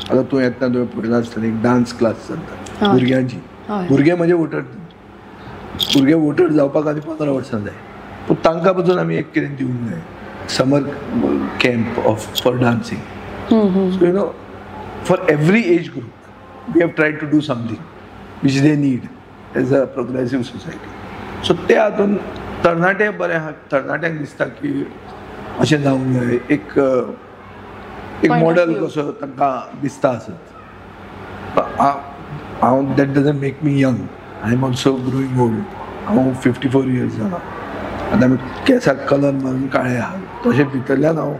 आतां तूं येतना तुवें पळयलां आसतलें, एक डांस क्लास चलता भुरग्यांची. भुरगे म्हजे वोटर, भुरगे वोटर जावपाक आनी 15 वर्सां जाय, पूण तांकां पसून आमी एक कितें दिवंक जाय. summer camp of for dancing. So you know, for every age group we have tried to do something which they need as a progressive society. So ते हातून तरणाटे बरे आहा, तरणाट्यांक दिसता की अशें जावंक जाय, एक एक मॉडल कसो तांकां दिसता आसत. हांव that doesn't make me young, I am also growing old. हांव 54 इयर्स जाला आतां. आमी केंसाक कलर मारून काळे आहा, तशें भितरल्यान हांव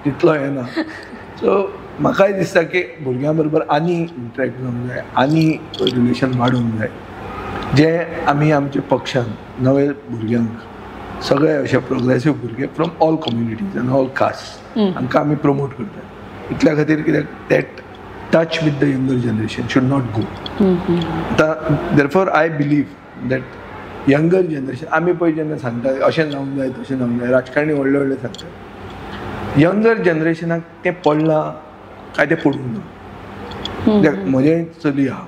तितलो येना. सो म्हाकाय दिसता की भुरग्यां बरोबर आनी इंटरेक्ट जावंक जाय, आनी रिलेशन वाडोवंक जाय, जें आमी आमच्या पक्षान नवे भुरग्यांक सगळे अशे प्रोग्रेसीव भुरगे from all communities and all caste हांकां आमी प्रमोट करतात. इतल्या खातीर कित्याक that touch with the younger generation should not go. आतां therefore I believe that younger generation, आमी पळय जेन्ना सांगता अशें जावंक जाय तशें जावंक जाय, राजकारणी व्हडले व्हडले सांगतात, यंगर जनरेशनाक तें पडलां काय तें पडूंक ना. कित्याक म्हजें चली आहा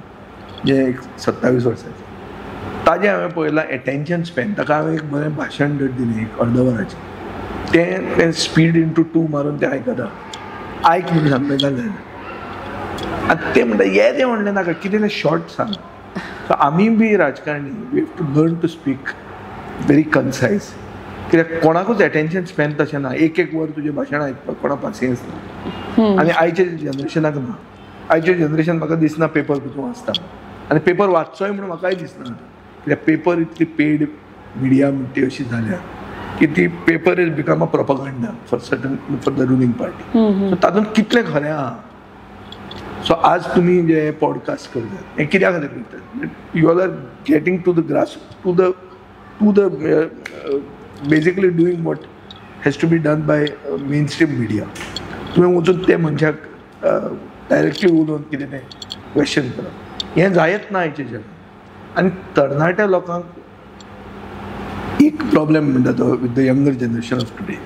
जें एक 27 वर्साचें, ताजें हांवें पळयलां एटेन्शन स्पॅन. ताका हांवें एक बरें भाशण जर दिलें एक अर्द वराचें, तें तें स्पीड इंटू 2 मारून तें आयकता. आयक म्हणून सांगलें जाल्यार आनी तें म्हणटा येदें म्हणलें नाका, कितें तें शॉर्ट सांग. सो आमी बी राजकारणी we have to learn to speak very concise. कित्याक कोणाकूच एटेन्शन स्पॅन तशें ना, एक एक वर तुजें भाशण आयकपाक कोणा पासियेंस ना. आनी आयच्या जनरेशनाक ना. आयचें जनरेशन म्हाका दिसना पेपर पसून वाचता, आनी पेपर वाचचोय म्हणून म्हाकाय दिसना. कित्याक पेपर इतली पेड मिडिया म्हणटा ती अशी जाल्या की ती paper is become a propaganda for certain for the ruling party. So तातूंत कितलें खरें आहा. सो आज तुमी जे पॉडकास्ट करतात हें कित्या खातीर करतात? You all are getting to the grass to the to the basically doing what has to be done by mainstream media. तुवें वचून ते मनशाक डायरेक्टली उलोवन कितें तें क्वेश्चन करप हें जायत ना आयच्या जगान. आनी तरणाट्या लोकांक एक प्रॉब्लेम म्हणटा तो with the younger generation of today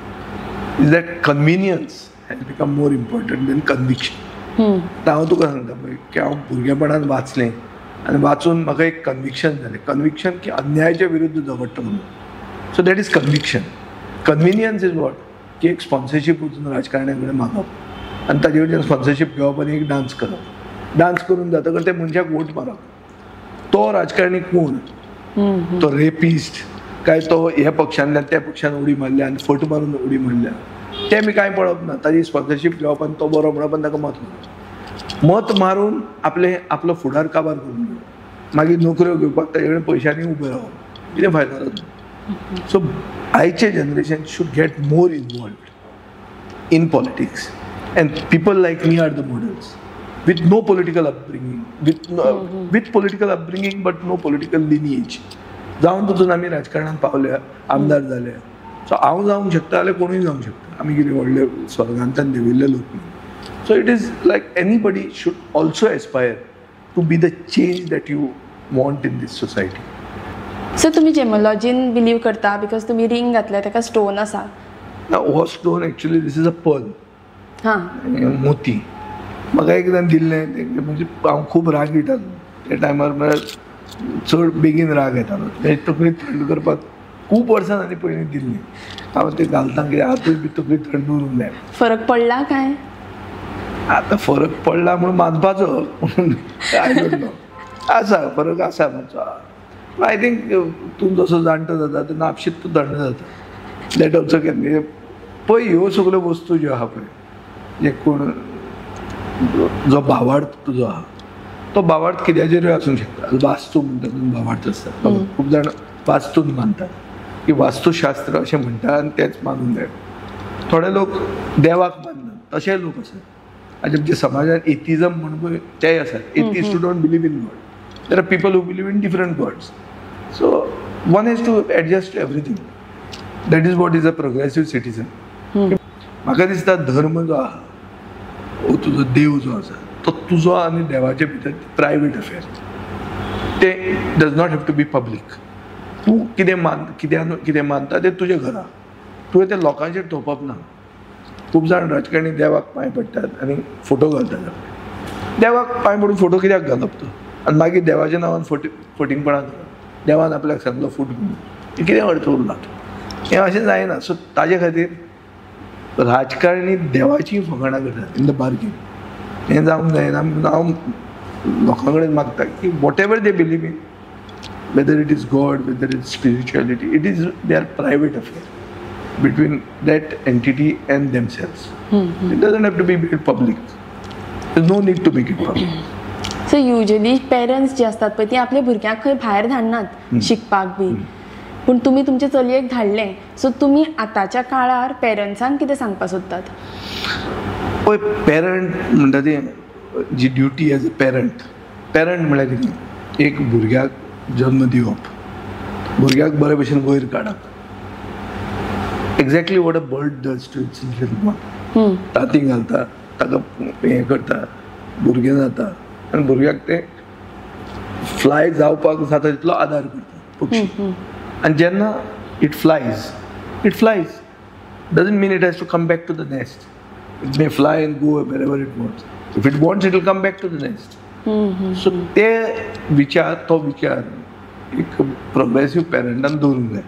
is that convenience has become more important than conviction. आतां हांव तुका सांगता पळय की हांव भुरगेपणान वाचलें आनी वाचून म्हाका एक कन्विक्शन जालें, कन्विक्शन की अन्यायाच्या विरुद्ध झगडटा म्हणून. So that is conviction. Convenience is what की एक स्पॉन्सरशीप वचून राजकारण्या कडेन मागप आनी ताजे कडच्यान स्पॉन्सरशीप घेवप आनी एक डांस करप, डांस करून जातकच ते मनशाक वोट मारप. तो राजकारणी कोण, तो रेपिस्ट काय तो ह्या पक्षांतल्यान त्या पक्षान उडी मारल्या आनी फट मारून उडी मारल्या तें आमी कांय पळोवप ना. ताजी स्पॉन्सरशीप घेवप आनी तो बरो म्हणप आनी ताका मत मारप, मत मारून आपले आपलो फुडार काबार करून घेवप, मागीर नोकऱ्यो घेवपाक ताजे कडेन पयशांनी उबें रावप, कितें फायदो जाता? सो आयचें generation should get more involved in politics and people like me are the models with no political upbringing, with political upbringing but no political lineage. जावन तितून आमी राजकारणान पावल्या, आमदार जाले. सो हांव जावंक शकता जाल्यार कोणूय जावंक शकता, आमी कितें व्हडले स्वर्गांतल्यान देंविल्ले लोक न्ही. So it is like anybody should also aspire to be the change that you want in this society. So तुमी जेमोलॉजीन बिलीव करता because तुमी रिंग घातल्या ताका स्टोन आसा. ना, हो stone actually this is a pearl, हां, मोती. म्हाका एकदां दिल्लें, म्हणजे हांव खूब राग येतालो त्या टायमार, म्हळ्यार चड बेगीन राग येतालो, तें तकली थंड करपाक खूब वर्सां जालीं पयलीं दिल्ली. हांव तें घालता कित्याक आतूय बी तकली थंड उरूंक जाय. फरक पडला काय? आतां फरक पडला म्हणून मानपाचो I don't know, आसा फरक आसा मातसो. I think तूं जसो जाणटो जाता तेन्ना आपशीत तूं थंड जाता. That also can be. पळय ह्यो सगल्यो वस्तू ज्यो आहा पळय, जे कोण जो भावार्थ तुजो आहा तो भावार्थ कित्याचेरूय आसूंक शकता. वास्तू म्हणटा तातूंत भावार्थ आसता. खूब जाण वास्तून मानतात की वास्तुशास्त्र अशें म्हणटा आनी तेंच मानून जाय. थोडे लोक देवाक माननात तशेय लोक आसात. आनी आमच्या समाजान एथिजम म्हणून पळय तेय आसात. Atheist who don't believe in God, there are people who believe in different gods. So one has to adjust everything. That is what is a progressive citizen. म्हाका दिसता धर्म जो आहा वो तुजो देव जो आसा तो तुजो आनी देवाचे भितर प्रायवेट अफेयर, ते does not have to be public. तूं कितें मान कित्यान कितें मानता तें तुजें घरा, तुवें तें लोकांचेर थोपप ना. खूब जाण राजकारणी देवाक पांय पडटात आनी फोटो घालतात. देवाक पांय पडून फोटो कित्याक घालप तो? आनी मागीर देवाच्या नांवान फटींगपणां करप, देवान आपल्याक सांगलो फूट म्हणून, हें कितें अर्थ उरला? हें अशें जायना. सो ताजे खातीर राजकारणी देवाची फकाणां करतात इन the bargain. हें जावंक जायना. हांव लोकां कडेन मागता की whatever they believe in, whether it is God, whether it is spirituality, it is their private affair between that entity and themselves. It doesn't have to be made public. There's no need to make it public. So usually parents जे आसतात पळय ती आपल्या भुरग्यांक खंय भायर धाडनात शिकपाक बी, पूण तुमी तुमचे चलयेक धाडलें, सो तुमी आतांच्या काळार पेरंट्सांक कितें सांगपाक सोदतात? पळय, पेरंट म्हणटा ती जी duty as a parent, parent म्हळ्यार कितें, एक भुरग्याक जन्म दिवप, भुरग्याक बरे भशेन वयर काडप. Exactly what a bird does to its little one. तांती घालता, ताका हें करता, भुरगें जाता आनी भुरग्याक तें फ्लाय जावपाक जाता तितलो आदार करता पक्षी. आनी जेन्ना it flies, it flies doesn't mean it has to come back to the nest. It may fly and go wherever it wants. If it wants, it will come back to the nest. So ते विचार, तो विचार एक progressive पेरंटान दवरूंक जाय.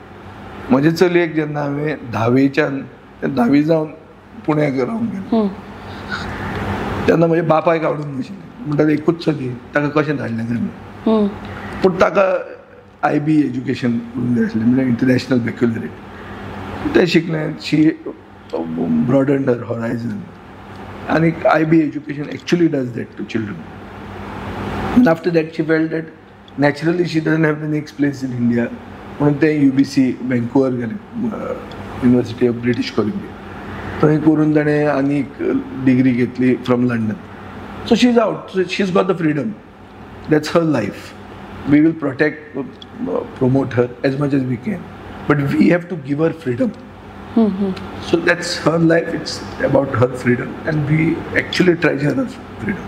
म्हजे चलयेक जेन्ना हांवें धावेच्यान धावी जावन पुण्याक रावंक गेलें तेन्ना म्हज्या बापायक आवडूंक नाशिल्लें. म्हणटा एकूच चली, ताका कशें धाडलें काय म्हणून. पूण ताका IB education करूंक जाय आसलें, म्हणल्यार इंटरनॅशनल बॅक्युलरेट. तें शिकलें, शी ब्रॉडन्ड हर हॉरायझन. आनी IB education actually does that to children. And after that she felt that naturally she doesn't have the next place in India. म्हणून तें UBC Vancouver गेलें, युनिवर्सिटी ऑफ ब्रिटीश कोलंबिया. थंय करून ताणें आनी एक डिग्री घेतली from London. So she is out, she is got the freedom. That's her life. We will protect, promote her as much as we can, but we have to give her freedom. So that's her life, it's about her freedom and we actually treasure her freedom.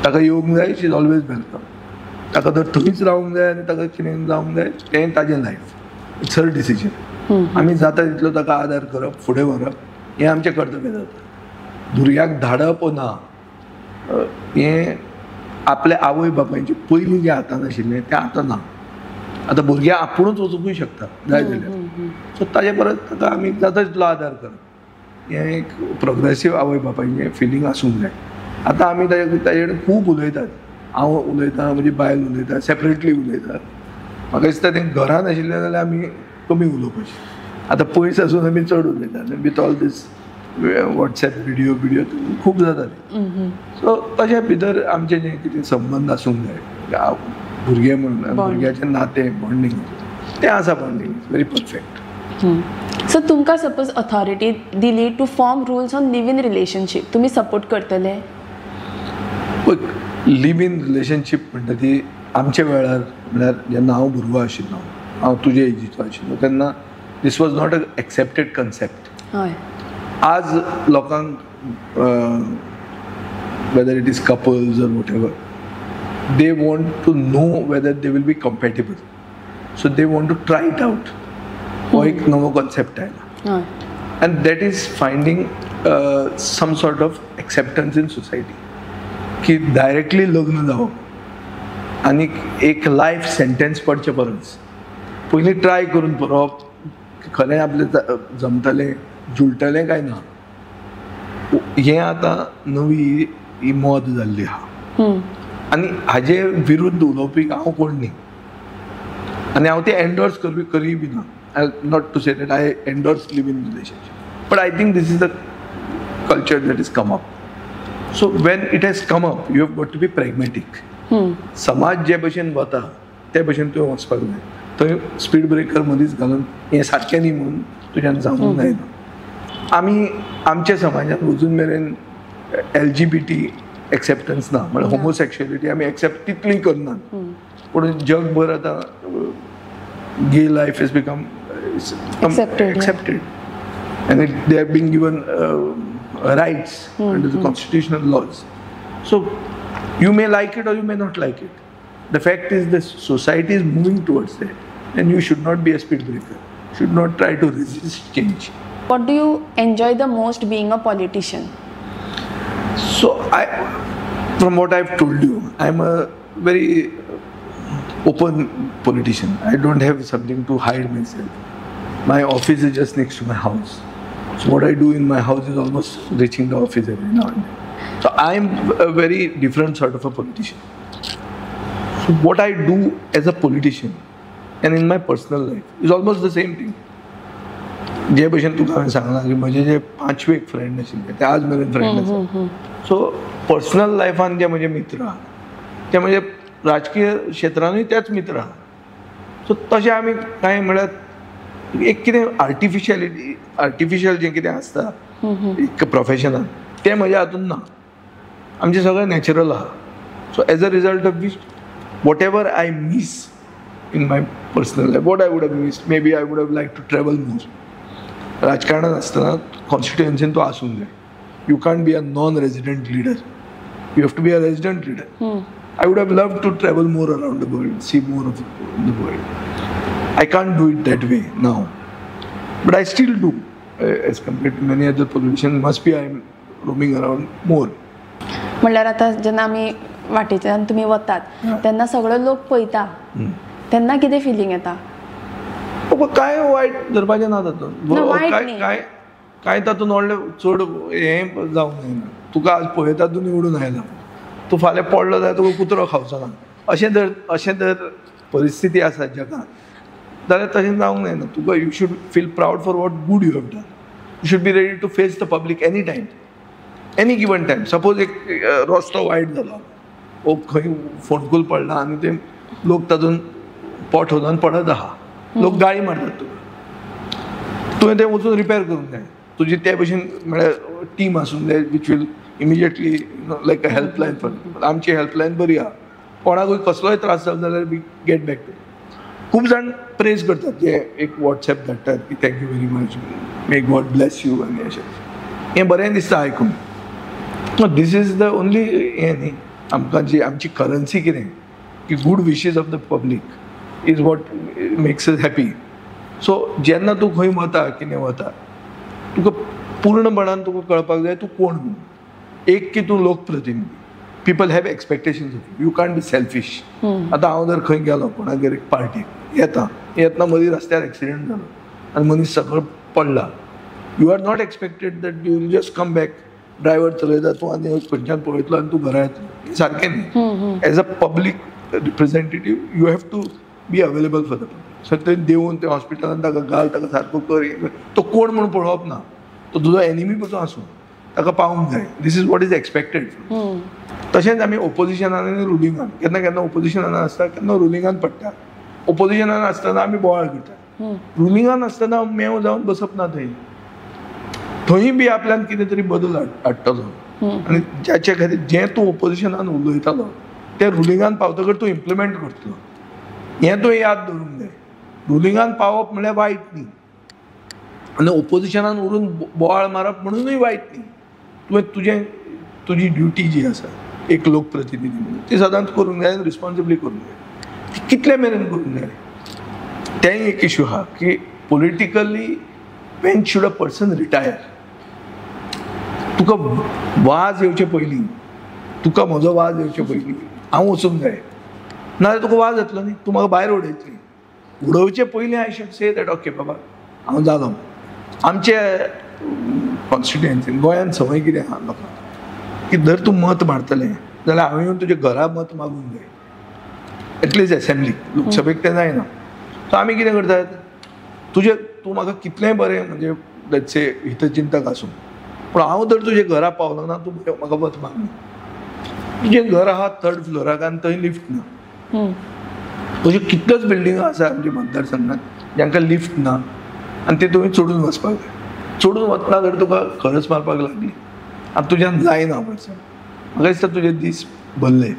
ताका येवंक जाय, she is always welcome. ताका जर थंयच रावंक जाय आनी ताका कितें जावंक जाय तें ताजें लायफ, it's her decision. आमी जाता तितलो ताका आदार करप, फुडें व्हरप हें आमचें कर्तव्य जाता. भुरग्याक धाडप ना हें आपल्या आवय बापायचें पयलीं जें हातान आशिल्लें तें आतां ना. आतां भुरग्यां आपुणूच वचुंकूय शकता जाय जाल्यार. सो ताजे परत ताका आमी जाता तितलो आदार करप हें एक प्रोग्रेसीव आवय बापायचें फिलींग आसूंक जाय. आतां आमी ताजे कडेन खूब उलयतात, हांव उलयतां, म्हजी बायल उलयता, सेपरेटली उलयतात. म्हाका दिसता तें घरान आशिल्लें जाल्यार आमी कमी उलोवपाचें. आतां पयस आसून आमी चड उलयतात with all this WhatsApp video video खूब जाता. सो तशे भितर आमचे जे कितें संबंद आसूंक जाय भुरगे म्हणून, भुरग्याचें नातें, बॉन्डींग तें आसा, बॉन्डींग व्हेरी परफेक्ट. सो तुमकां सपोज ऑथॉरिटी दिली to form rules on live in relationship, तुमी सपोर्ट करतले? पळय, लिव इन रिलेशनशीप म्हणटा ती आमच्या वेळार, म्हळ्यार जेन्ना हांव भुरगो आशिल्लो, हांव तुजे एजीचो आशिल्लो तेन्ना this was not a accepted concept. हय. आज लोकांक whether it is couples or whatever, they want to know whether they will be compatible. So they want to try it out. हो एक नवो कॉन्सेप्ट आयला. And that is finding some sort of acceptance in society. की directly लग्न जावप आनी एक life sentence पडचे परस पयलीं ट्राय करून पळोवप खरें आपलें जमतलें, जुळटलें काय ना, हें आतां नवी ही मॉद जाल्ली आहा. आनी हाजे विरुद्ध उलोवपी हांव कोण न्ही आनी हांव तें एन्डोर्स करपी करीय बी ना. Not to say that I endorse live in relationship, but I think this is the culture that is come up. So when it has come up, you have got to be pragmatic. समाज जे भशेन वता ते भशेन तुवें वचपाक जाय. थंय speed breaker मदींच घालून हें सारकें न्ही म्हणून तुज्यान जावंक जायना. आमी आमच्या समाजान अजून मेरेन LGBT acceptance ना, म्हळ्यार होमोसेक्शुअलिटी आमी एक्सेप्ट तितली करनात. पूण जगभर आतां gay life has become accepted and they have been given rights under the constitutional laws. So you may like it or you may not like it. The fact is the society is moving towards that and you should not be a speed breaker. Should not try to resist change. What do you enjoy the most being a politician? So from what I've told you, I'm a very open politician. I don't have something to hide myself. My office is just next to my house. So what I do in my house is almost reaching the office every now and then. So I am a very different sort of a politician. So what I do as a politician and in my personal life is almost the same thing. जे भशेन तुका हांवें सांगलां की म्हजे जे पांचवेक friend आशिल्ले ते आज मेरेन फ्रेंड आसा. सो पर्सनल लायफान जे म्हजे मित्र आहा ते म्हजे राजकीय क्षेत्रानूय तेच मित्र आहा. सो तशें आमी कांय म्हळ्यार एक कितें आर्टिफिशियलिटी आर्टिफिशियल जें कितें आसता एक प्रोफेशनान तें म्हज्या हातून ना. आमचें सगळें नॅचरल आहा. So as a result of which whatever I miss in my personal life, what I would have missed, maybe I would have like to travel more. राजकारणात आसतना कॉन्स्टिट्युएन्सीन तूं आसूंक जाय. You can't be a non resident leader, you have to be a resident leader. I would have loved to travel more around the world, see more of the world. I can't do it that way now, but I still do. As compared to many other politicians, must be I am roaming around more. म्हणल्यार आतां जेन्ना आमी वाटेच्यान तुमी वतात तेन्ना सगळे लोक पळयता तेन्ना कितें फिलींग येता? कांय वायट धरपाचें ना तातूंत, काय कांय तातूंत व्हडलें चड हें जावंक जायना. तुका आज पळयता तूं निवडून आयला, तूं फाल्यां पडलो जाल्यार तुका कुत्रो खावचो ना, अशें जर परिस्थिती आसा जगांत जाल्यार तशें जावंक जायना. तुका you should feel proud for what good you have done. You should be ready to face the public any time, any given time. Suppose एक रस्तो वायट जालो वो खंय फोंडकूल पडला आनी ते लोक तातूंत पोट होदून पडत आहा, लोक गाळी मारतात तुका, तुवें तें वचून रिपेर करूंक जाय. तुजी ते भशेन म्हळ्यार टीम आसूंक जाय which will immediately like a helpline for. आमची हेल्पलायन बरी आहा, कोणाकूय कसलोय त्रास जालो जाल्यार we get back to. खूब जाण प्रेज करतात, जे एक वॉट्सएप धाडटात की thank you very much, may God bless you आनी अशें, हें बरें दिसता आयकून. This is the only हें न्ही आमकां जी आमची करन्सी कितें की good wishes of the public is what makes us happy. So जेन्ना तूं खंय वता कितें वता तुका पूर्णपणान तुका कळपाक जाय तूं कोण म्हणून. एक की तूं लोकप्रतिनिधी, people have expectations of you, you can't be selfish. आतां हांव जर खंय गेलो कोणागेर एक पार्टीक येता येतना मदीं रस्त्यार एक्सिडंट जालो आनी मनीस सकयल पडला, you are not expected that you will just come back. Driver चलयता तूं आनी खंयच्यान पळयतलो आनी तूं घरा येतलो, हें सारकें न्ही. As a public representative you have to be available for the public. So थंय देंवून ते हॉस्पिटलान ताका घाल, ताका सारको कर, तो कोण म्हणून पळोवप ना, तो तुजो एनिमी पसून आसूं ताका पावूंक जाय. This is what is expected. तशेंच आमी ओपोजिशनान आनी रुलिंगान केन्ना केन्ना ओपोजिशनान आसता, केन्ना रुलिंगान पडटा. ओपोजिशनान आसतना आमी बोवाळ करता, रुलिंगान आसतना मेव जावन बसप ना. थंय थंय बी आपल्यान कितें तरी बदल हाडटलो आनी जाचे खातीर जें तूं ओपोजिशनान उलयतालो तें रुलिंगान पावतकच तूं इम्प्लिमेंट करतलो, हें तूं याद दवरूंक जाय. रुलिंगान पावप म्हणल्यार वायट न्ही आनी ओपोजिशनान उरून बोवाळ मारप म्हणूनय वायट न्ही. तुवें तुजें तुजी ड्युटी जी आसा एक लोकप्रतिनिधी म्हणून ती सदांच करूंक जाय आनी रिस्पोन्सिबली करूंक जाय. ती कितले मेरेन करूंक जाय तेंय एक इशू आहा की politically when should a person retire. तुका वाज येवचे पयलीं, तुका म्हजो वाज येवचे पयलीं हांव वचूंक जाय, नाजाल्यार तुका वाज येतलो न्ही, तूं म्हाका भायर उडयतली. उडोवचे पयलीं I should say that okay बाबा हांव जालो. आमचे कॉन्स्टिट्युएन्सीन गोंयांत संवय कितें आहा लोकांक की जर तूं मत मारतलें जाल्यार हांवें येवन तुज्या घरा मत मागूंक जाय, एटलिस्ट एसेंब्लीक, लोकसभेक तें जायना. सो आमी कितें करतात, तुजें तूं म्हाका कितलेंय बरें म्हणजे let's say हितचिंतक आसूं, पूण हांव जर तुज्या घरा पावलो ना तूं म्हाका मत मागना. तुजें घर आहा थर्ड फ्लोराक आनी थंय लिफ्ट ना. अश्यो कितल्योच बिल्डिंगो आसा आमच्या मतदारसंघात जांकां लिफ्ट ना आनी ते तुवें चडून वचपाक जाय. चडून वतना जर तुका खरस मारपाक लागली आनी तुज्यान जायना पर्सन, म्हाका दिसता तुजे दीस भरले.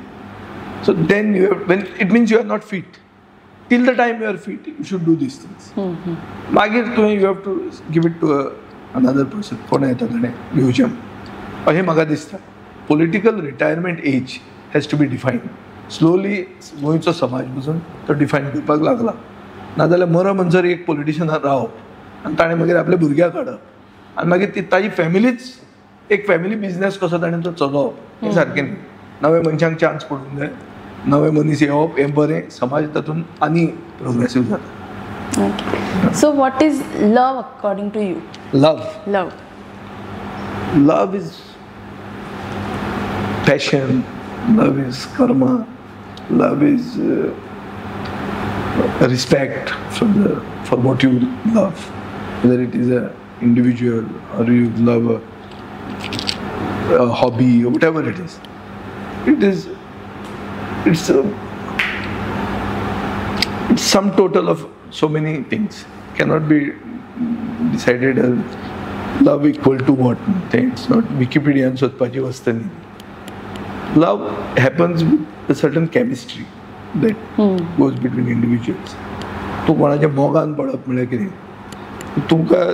So then you have when it means you are not fit. Till the time you are fit you should do these things. मागीर तुवें you have to give it to another person, कोण येता ताणें घेवचें अशें म्हाका दिसता. Political retirement age has to be defined. Slowly गोंयचो समाज पसून तो डिफायन करपाक लागला. नाजाल्यार मर म्हणसर एक पॉलिटिशनान रावप आनी ताणें मागीर आपल्या भुरग्याक हाडप आनी मागीर ती ताजी फॅमिलीच एक फॅमिली बिजनेस कसो ताणें तो चलोवप हें सारकें न्ही. नवे मनशांक चान्स पडूंक जाय, नवे मनीस येवप हें बरें, समाज तातूंत आनी प्रोग्रेसीव जाता. So what is love according to you? Love. Love. Love is passion, love is karma, love is respect for what you love, whether it is a individual or you love a hobby or whatever it is. It's sum total of so many things. Cannot be decided as love equal to what. It's not Wikipedia सोदपाची वस्त न्ही. Love happens with a certain chemistry that goes between individuals. तूं कोणाच्या मोगान पडप म्हळ्यार कितें, तुमकां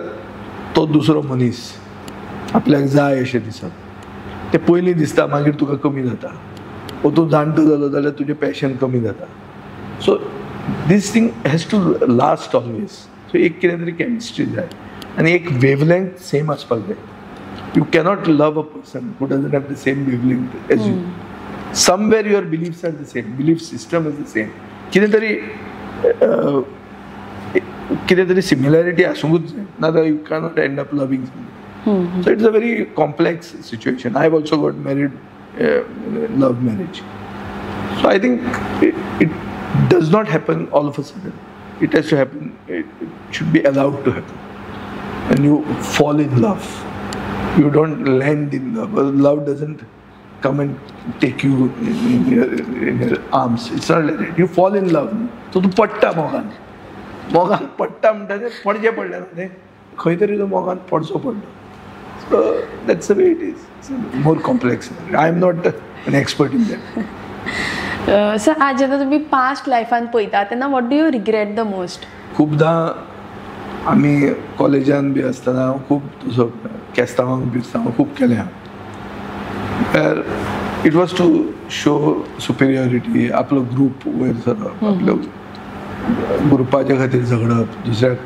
तो दुसरो मनीस आपल्याक जाय अशें दिसप, तें पयलीं दिसता, मागीर तुका कमी जाता, वो तूं जाणटो जालो जाल्यार तुजें पॅशन कमी जाता. So this thing has to last always. So एक कितें तरी केमिस्ट्री जाय आनी एक वेवलेंथ सेम आसपाक जाय. You cannot love a person who doesn't have the same wavelength as you. Somewhere your beliefs are the same, belief system is the same. कितें तरी सिमिलॅरिटी आसूंकूच जाय, नाजाल्यार you cannot end up loving. So it's a very complex situation. I have also got married, love marriage. So I think it does not happen all of a sudden. It has to happen, it should be allowed to happen. And you fall in love. You don't land in love. Love doesn't come and take you in your arms. It's not like that. You fall in love. So तूं पडटा मोगान. मोगान पडटा म्हणटा तें पडचें पडलें ना तें खंय तरी तूं मोगान पडचो पडलो. So that's the way it is. It's more complex. I am not an expert in that. Sir, आज जेन्ना तुमी पास्ट लायफान पळयता तेन्ना what do you regret the most? खुबदां आमी कॉलेजान बी आसतना खूब तसो केस्तांवांक बिस्तांवां खूब केलें हांवें. It was to show superiority, आपलो ग्रूप वयर सरप, आपलो ग्रुपाच्या खातीर झगडप, दुसऱ्याक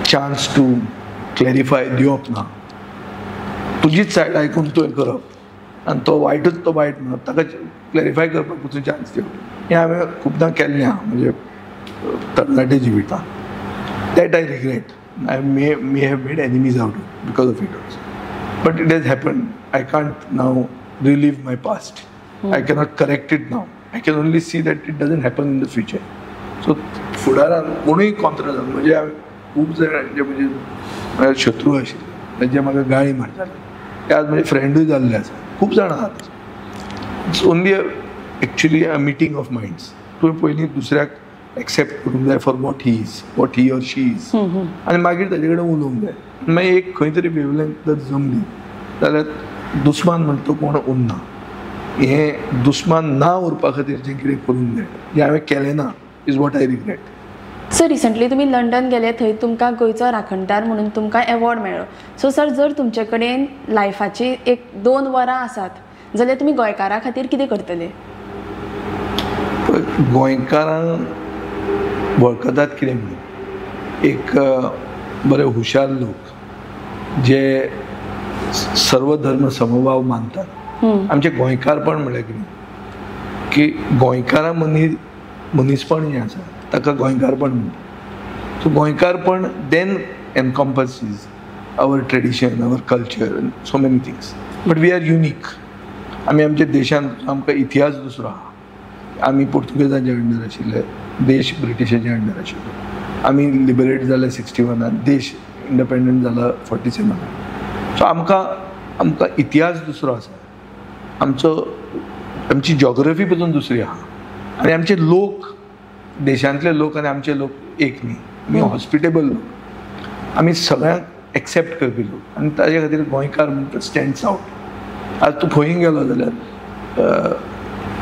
चान्स टू क्लॅरिफाय दिवप ना, तुजीच सायड आयकून तुवें करप आनी तो वायटूच तो वायट म्हणप, ताका क्लॅरिफाय करपाक पसून चान्स दिवप, हें हांवें खुबदां केल्लें आहा म्हणजे तरणाटे जिवितांत. That I regret. I may have made enemies out because of it also, but it has happened. I can't now relive my past. I cannot correct it now. I can only see that it doesn't happen in the future. So फुडारान कोणूय कॉन्त्रा जावन म्हणजे हांवें खूब जाणांचे म्हणजे म्हळ्यार शत्रू आशिल्ले, जे म्हाका गाळी मारताले, ते आज म्हजे फ्रेंडूय जाल्ले आसा. खूब जाणां आहात. It's only actually a meeting of minds. तुवें पयलीं दुसऱ्याक एक्सेप्ट करूंक जाय for what he is, what he or she is, आनी मागीर ताजे कडेन उलोवंक जाय. मागीर एक खंय तरी वेवलेंथ जर जमली जाल्यार दुस्मान म्हणटा तो कोण उरना. हें दुस्मान ना उरपा खातीर जें कितें करूंक जाय जें हांवें केलें ना is what I regret. Sir, recently तुमी लंडन गेले, थंय तुमकां गोंयचो राखणदार म्हणून तुमकां एवॉर्ड मेळ्ळो. सो सर, जर तुमचे कडेन लायफाची 1-2 वरां आसात जाल्यार तुमी गोंयकारां खातीर कितें करतले? गोंयकारांक वळखतात कितें म्हणून एक बरे हुशार लोक जे सर्व धर्म समभाव मानतात. आमचें गोंयकारपण म्हळ्यार कितें की गोंयकारां मनीसपण जें आसा ताका गोंयकारपण म्हणटा. सो गोंयकारपण then encompasses our tradition, our culture, so many things. But we are unique. आमी आमच्या देशांत आमकां इतिहास दुसरो आहा. आमी पोर्तुगेजांच्या अंडर आशिल्ले, देश ब्रिटिशाच्या अंडर आशिल्लो. आमी लिबरेट जाले 61, देश इंडिपेंडंट जाला 47. सो आमकां आमकां इतिहास दुसरो आसा, आमचो आमची जॉग्रफी पसून दुसरी आहा, आनी आमचे लोक देशांतले लोक आनी आमचे लोक एक न्ही. आमी हॉस्पिटेबल लोक, आमी सगळ्यांक एक्सेप्ट करपी लोक, आनी ताजे खातीर गोंयकार म्हणटा स्टँड्स आवट. आज तूं खंय गेलो जाल्यार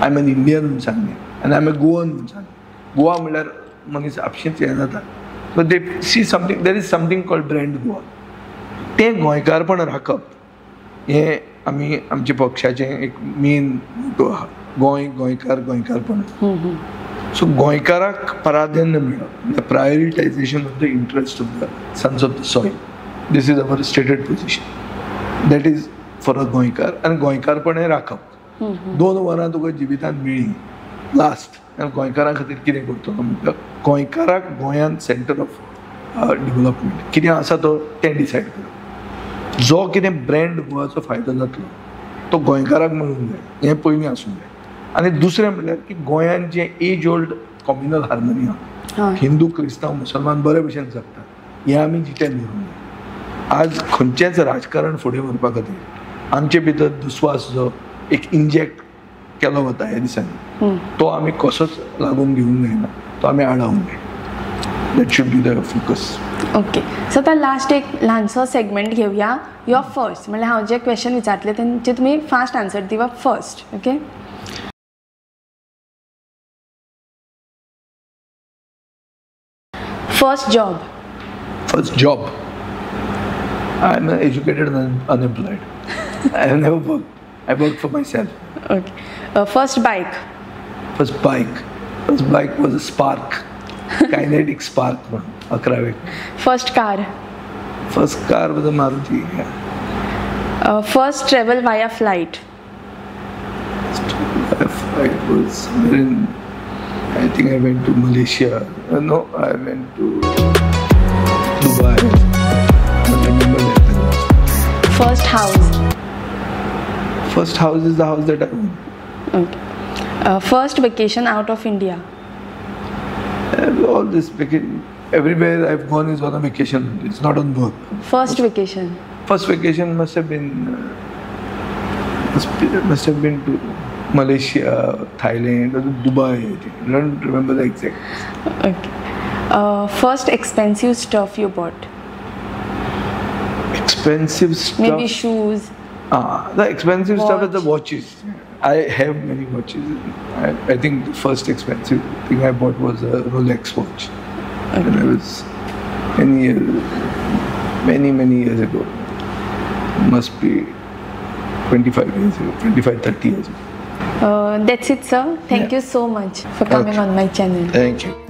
I am an Indian म्हूण सांगलें आनी I am a Goan म्हूण सांगलें. गोवा म्हणल्यार मनीस आपशींच हें जाता. So they see something, there is something called brand Goa. तें गोंयकारपण राखप हें आमी आमच्या पक्षाचें एक मेन मोटो आहा. गोंय, गोंयकार, गोंयकारपण. सो गोंयकाराक प्राधान्य मेळप, the prioritisation of the interest of the sons of the soil, this is our stated position. That is for a गोंयकार. आनी गोंयकारपण हें राखप. 2 वरां तुका जिवितांत मेळ्ळीं लास्ट, आनी गोंयकारां खातीर कितें करतलो म्हणटा, गोंयकाराक गोंयांत सेंटर ऑफ development. कितें आसा तो तें डिसायड करप. जो कितें ब्रँड गोवाचो फायदो जातलो तो गोंयकाराक मेळूंक जाय, हें पयलीं आसूंक जाय. आनी दुसरें म्हणल्यार की गोंयांत जें एज ओल्ड कॉम्युनल हार्मनी आहा, हिंदू क्रिस्तांव मुसलमान बरे भशेन जगतात, हें आमी जितें दवरूंक जाय. आज खंयचेंच राजकारण फुडें व्हरपा खातीर आमचे भितर दुस्वास जो एक इंजेक्ट केलो वता ह्या दिसांनी तो आमी कसोच लागून घेवंक जायना, तो आमी आडावंक जाय. That should be the focus. Okay, so आतां लास्ट एक ल्हानसो सेगमेंट घेवया. Your first, म्हणल्यार हांव जे क्वेश्चन विचारतलें तेंचे तुमी फास्ट आन्सर दिवप first. Okay, first job. First job. I am educated and unemployed. I have never worked. I work for myself. Okay. First bike. First bike. First bike was a Spark. Kinetic Spark म्हणून अकरावेक. First car. First car was a Maruti. First travel via flight. Flight was somewhere in, I think I went to Malaysia. No, I went to Dubai. I don't remember that. First house. First house is the house that I own. Okay. First vacation out of India. All this vacation, everywhere I've gone is on a vacation. It's not on work. First vacation. First vacation must have been to Malaysia, Thailand, or Dubai. I think. I don't remember the exact. Okay. First expensive stuff you bought. Expensive stuff. Maybe shoes. The expensive stuff is the watches. I have many watches. I think the first expensive thing I bought was a Rolex watch. Okay. When I was many years ago. Must be 25 years ago, 25, 30 years ago. That's it, sir. Thank you so much for coming on my channel. Thank you.